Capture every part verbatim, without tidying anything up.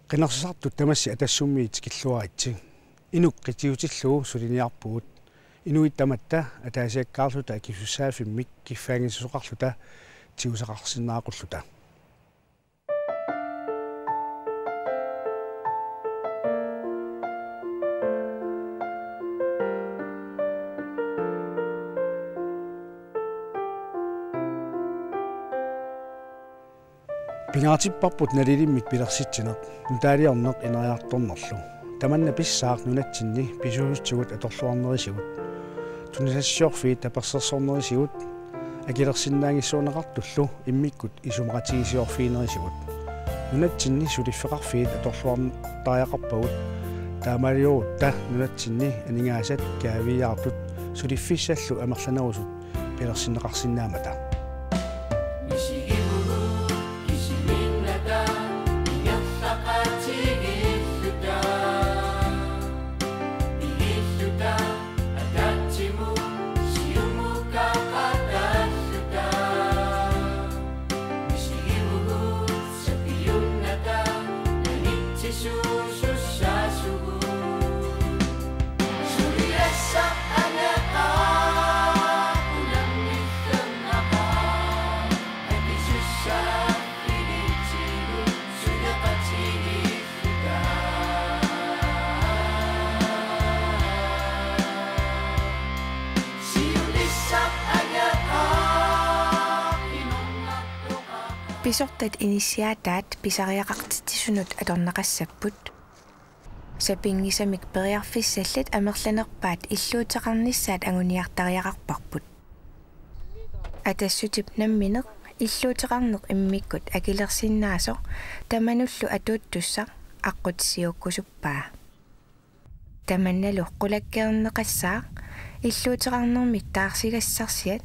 Qinersisartut tamassi Atassummiit tikilluaritsi. Inuk qitiutillugu suliniarpugut. Inuit tamatta ataasiakkaarluta akisussaaffimmik kiffaanngissuseqarluta tigusaqarsinnaaqulluta. Pingaartipparput nalilimmik pilersitsineq, nutaaliorneq ineriartornerlu. Tamanna pissaaq nunatsinni pisuussutigut atorluarnerisigut, tunisassiorfiit tapersersornerisigut, akilersinnaanngissuuneqartullu immikkut isumaqatigisiorfiginerisigut. Nunatsinni suliffeqarfiit atorluartariaqarpagut, taamaaliorutta nunatsinni aningaasat kaaviiaartut suliffissallu amerlanerusut pilersinneqarsinnaammata. Pisortat inissiaataat pisariaqartitsisunut atorneqassapput. Sapinngisamik periarfissallit amerlanerpaat illuuteqarnissaat anguniartariaqarparput. Atassutip nammineq illuuteqarneq immikkut akilersinnaasoq tamanullu atuuttussaq aqqutissiuukkusuppaa. Tamannalu qulakkeerneqassaaq illuuteqarnermik taarsigassarsiat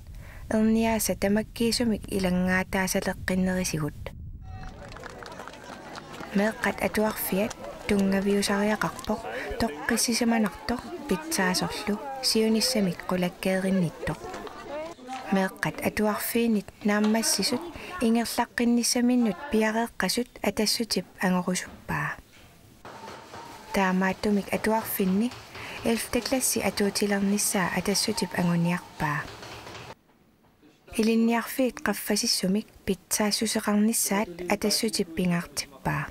erniaasa tamakkiisumik ilanngaataasaleqqinnerisigut. Meeqqat atuarfiat tunngaviusariaqarpoq toqqissisimanartoq pitsaasorlu siunissamik qulakkeerinnittoq. Meeqqat atuarfiinnit naammassisut ingerlaqqinnissaminnut piareeqqasut Atassutip angorusuppaa. Taamaattumik atuarfinni ellevte klassi atuutilernissaa Atassutip anguniarpaa. Ilinniarfiit qaffasissumik pitsaassuseqarnissaat Atassutip pingaartippaa.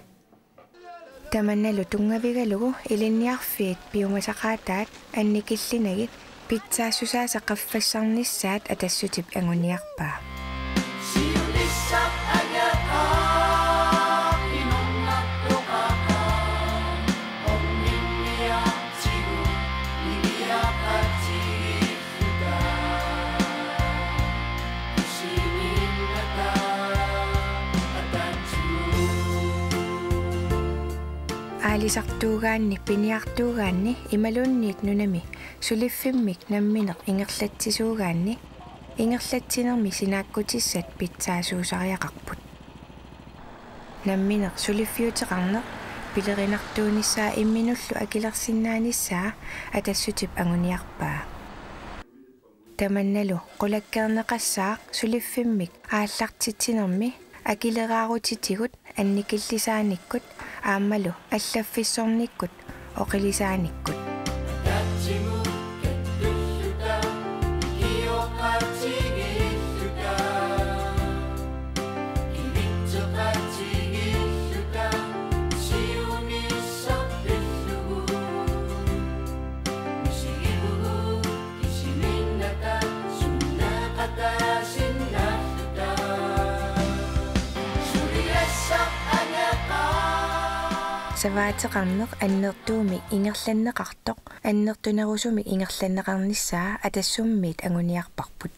Tamannalu tunngavigalugu ilinniarfiit piumasaqaataat annikillinagit pitsaassusaasa qaffassarnissaat Atassutip anguniarpaa. Aalisartuugaanni, piniartuugaanni imaluunniit nunami suliffimmik nammineq ingerlatsisuugaanni ingerlatsinermi sinaakkutissat pitsaasuusariaqarput. Nammineq suliffiuteqarneq pilerinartuunissaa imminullu akilersinnaanissaa Atassutip anguniarpaa. Tamannalu qulakkeerneqassaaq suliffimmik aallartitsinermi akileraarutitigut annikillisaanikkut aammalu allaffissornikkut oqilisaanikkut. Savaateqarneq annertuumik ingerlanneqartoq annertunerusumik ingerlanneqarnissaa Atassummiit anguniarparput.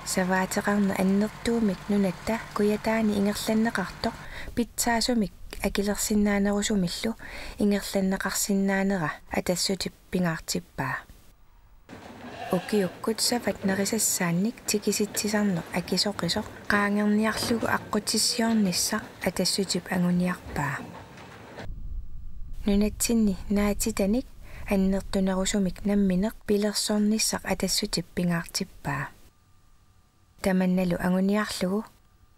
Savaateqarneq annertuumik nunatta kujataani ingerlanneqartoq pitsaasumik akilersinnaanerusumillu ingerlanneqarsinnaanera Atassutip pingaartippaa. Ukiukkut savat nerisassaannik tikisitsisarneq akisoqisoq qaangerniarlugu aqqutissiornissaq Atassutip anguniarpaa. Nunatsinni naatitanik annertunerusumik nammineq pilersornissaq Atassutip pingaartippaa. Tamannalu anguniarlugu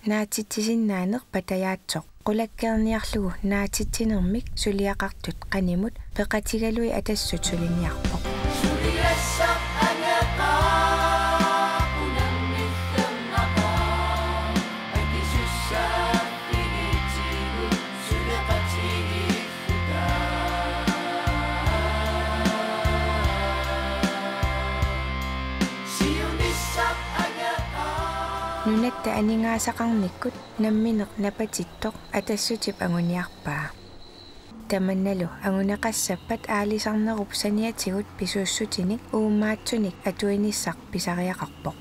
naatitsisinnaaneq patajaatsoq qulakkeerniarlugu naatitsinermik suliaqartut qanimut peqatigalugit Atassut suliniarpoq. Nunatta aningaasaqarnikkut nammineq napatittoq Atassutip anguniarpaa. Tamannalu anguneqassappat aalisarnerup saniatigut pisuussutinik uummaatsunik atuinissaq pisariaqarpoq.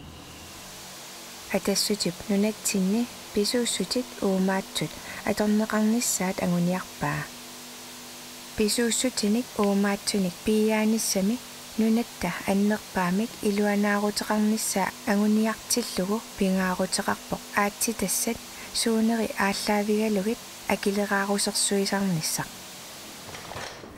Atassutip nunatsinni pisuussutit uummaatsut atorneqarnissaat anguniarpaa. Pisuussutinik uummaatsunik piiaanissami nunatta annerpaamik iluanaaruteqarnissaa anguniartillugu pingaaruteqarpoq aatsitassat suuneri aallaavigalugit akileraarusersuisarnissaq.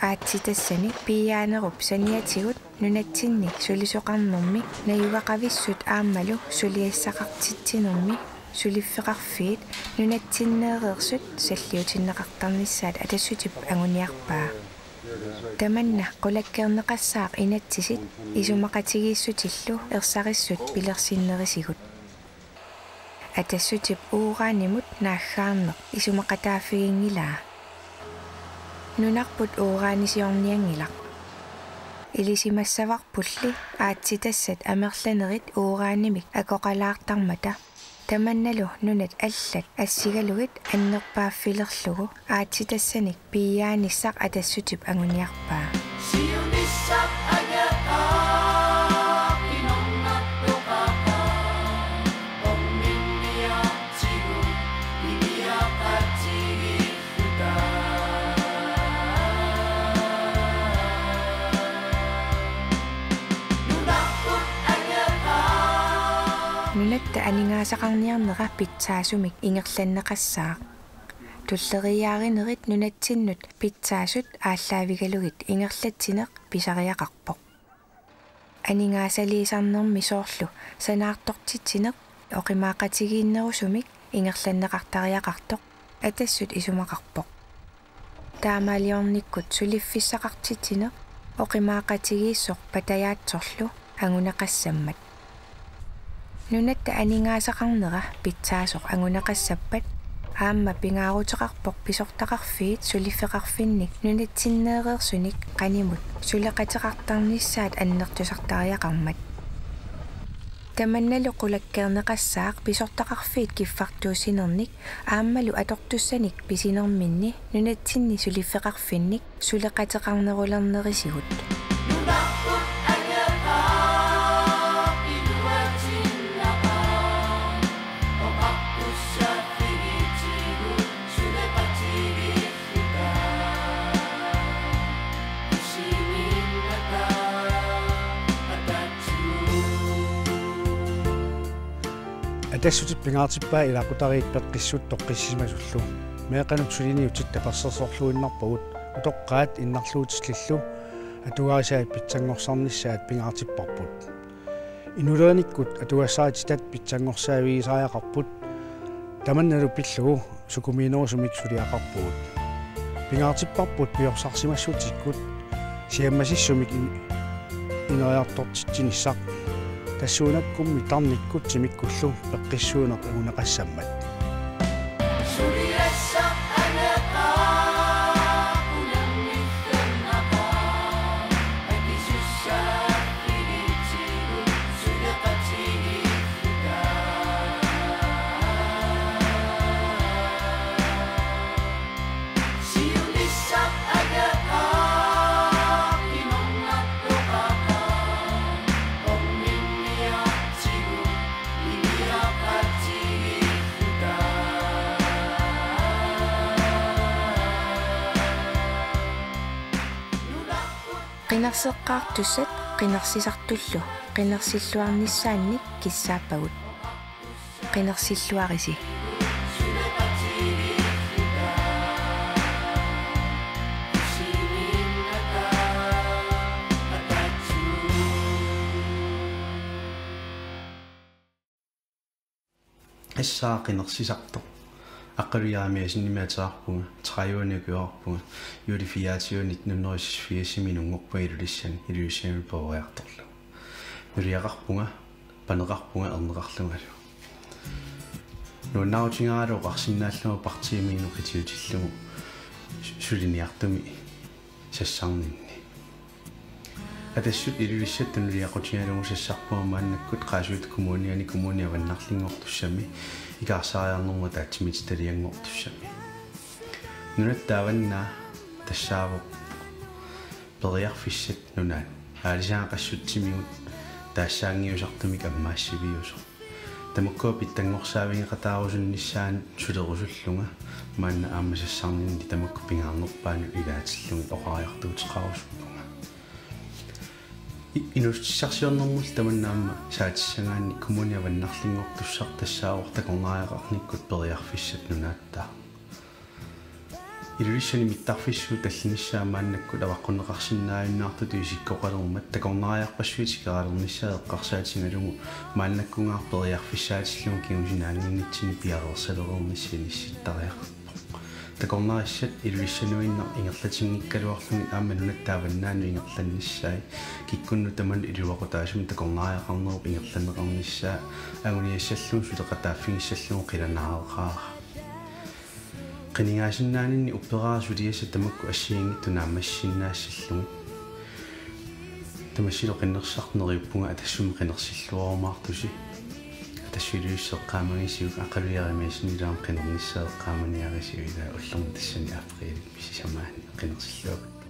Aatsitassanik piiaanerup saniatigut nunatsinni sulisoqarnermi najugaqavissut aammalu suliassaqartitsinermi suliffeqarfiit nunatsinneereersut salliutinneqartarnissaat Atassutip anguniarpaa. Tamanna qulakkeerneqassaaq inatsisit isumaqatigiissutillu ersarissut pilersinnerisigut. Atassutip uranimut naaggaarneq isumaqataaffiginngilaa. Nunarput uranisiornianngilaq. Ilisimassavarpulli aatsitassat amerlanerit uranimik akoqalaartarmata. Tamannalu nunat allat assigalugit annerpaaffilerlugu aatsitassanik piiaanissaq Atassutip anguniarpaa. Nunatta aningaasaqarniarnera pitsaasumik ingerlanneqassaaq. Tulleriiaarinerit nunatsinnut pitsaasut aallaavigalugit ingerlatsineq pisariaqarpoq. Aningaasaliisarnermi soorlu sanaartortitsineq oqimaaqatigiinnerusumik ingerlanneqartariaqartoq Atassut isumaqarpoq. Taamaaliornikkut suliffissaqartitsineq oqimaaqatigiissoq patajaatsorlu anguneqassammat. Nunatta aningaasaqarnera pitsaasoq anguneqassappat aamma pingaaruteqarpoq pisortaqarfiit suliffeqarfinnik nunatsinneereersunik qanimut suleqateqartarnissaat annertusartariaqarmat. Tamannalu qulakkeerneqassaaq pisortaqarfiit kiffartuussinernik aammalu atortussanik pisinerminni nunatsinni suliffeqarfinnik suleqateqarnerulernerisigut. Atassutip pingaartippaa ilaqutariit peqqissut toqqissisimasullu. Meeqqanut suliniutit tapersersorluinnarpagut, utoqqaat innarluutillillu atugarisai pitsanngorsarnissaat pingaartipparput. Inulerinikkut atugassarititaat pitsanngorsaavigisariaqarput, tamannalu pillugu sukumiinerusumik suliaqarpugut. Pingaartipparput piorsarsimassutsikkut siammasissumik in-, ineriartortitsinissaq. Tassuunakkummi tarnikkut timikkullu peqqissuuneq anguneqassammat. Qinerseqqaartussat qinersisartullu qinersilluarnissaannik kissaappagut. Qinersilluarisi. Assaa qinersisartoq. Aqqalu Jeremiassenimik ateqarpunga, tredive-ni ukioqarpunga, juuli fireogtyve nitten hundrede og seksogfirsimi inunngorpunga Ilulissani, Ilulissani peroriartorlugu. Nuliaqarpunga, paneqarpunga erneqarlungalu. Nuannaarutigaaralu oqarsinnaallunga partiimi inuit qitiutillugu su-, suliniartumi sassarninni. Atassut Ilulissat tunuliaqutigalugu sassarpunga maannakkut Qaasuitsup Kommuniani Kommune Avannarlinngortussami, ikaarsaariarnermut ataatsimiititalianngortussami. Nunatta avannaa tassaavoq periarfissat nunaat aalisagaqassutsimigut taassaanngiusartumik ammaassiviusoq. Tamakkua pitsanngorsaavigeqataarusunnissaannut sulerusullunga maanna aamma sassarninni tamakku pingaarnerpaanut ilaatillugit oqariartuuteqarusuppunga. I-, inuussutissarsiornermullu tamanna aamma saatissagaanni Kommune Avannarlinngortussaq tassaavoq takornariaqarnikkut periarfissat nunaat. Ilulissani mittarfissuup tallinissaa maannakkut avaqqunneqarsinnaajunnaartutut isikkoqalermat takornariarpassuit sikeraalernissaat eqqarsaatigalugu maannakkungaartoq periarfissaatillugu kingusinaannginnitsinnut piareersalereernissaq inissittariaqarpoq. Takornarissat Ilulissanuinnaq ingerlatinngikkaluarlugit aamma nunatta avannaanut ingerlannissaat, kikkunnut tamanut iluaqutaasumik takornariaqarnerup ingerlanneqarnissaa anguniassallugu suleqataaffigissallugu qilanaareqaara. Qinigaasinnaaninni upperaara suliassat tamakku assigiinngitsut naammassisinnaassallugit. Tamassilu qinersisartoq neriuppunga Atassummi qinersilluarumaartusi. Atassut Ilulissat eqqaamagisiuk, Aqqalu Jeremiassenilu aamma qinernissaa eqqaamaniarisiuk, ilaa ullormi tassani apriilimi sisamaanni qinersilluakkut.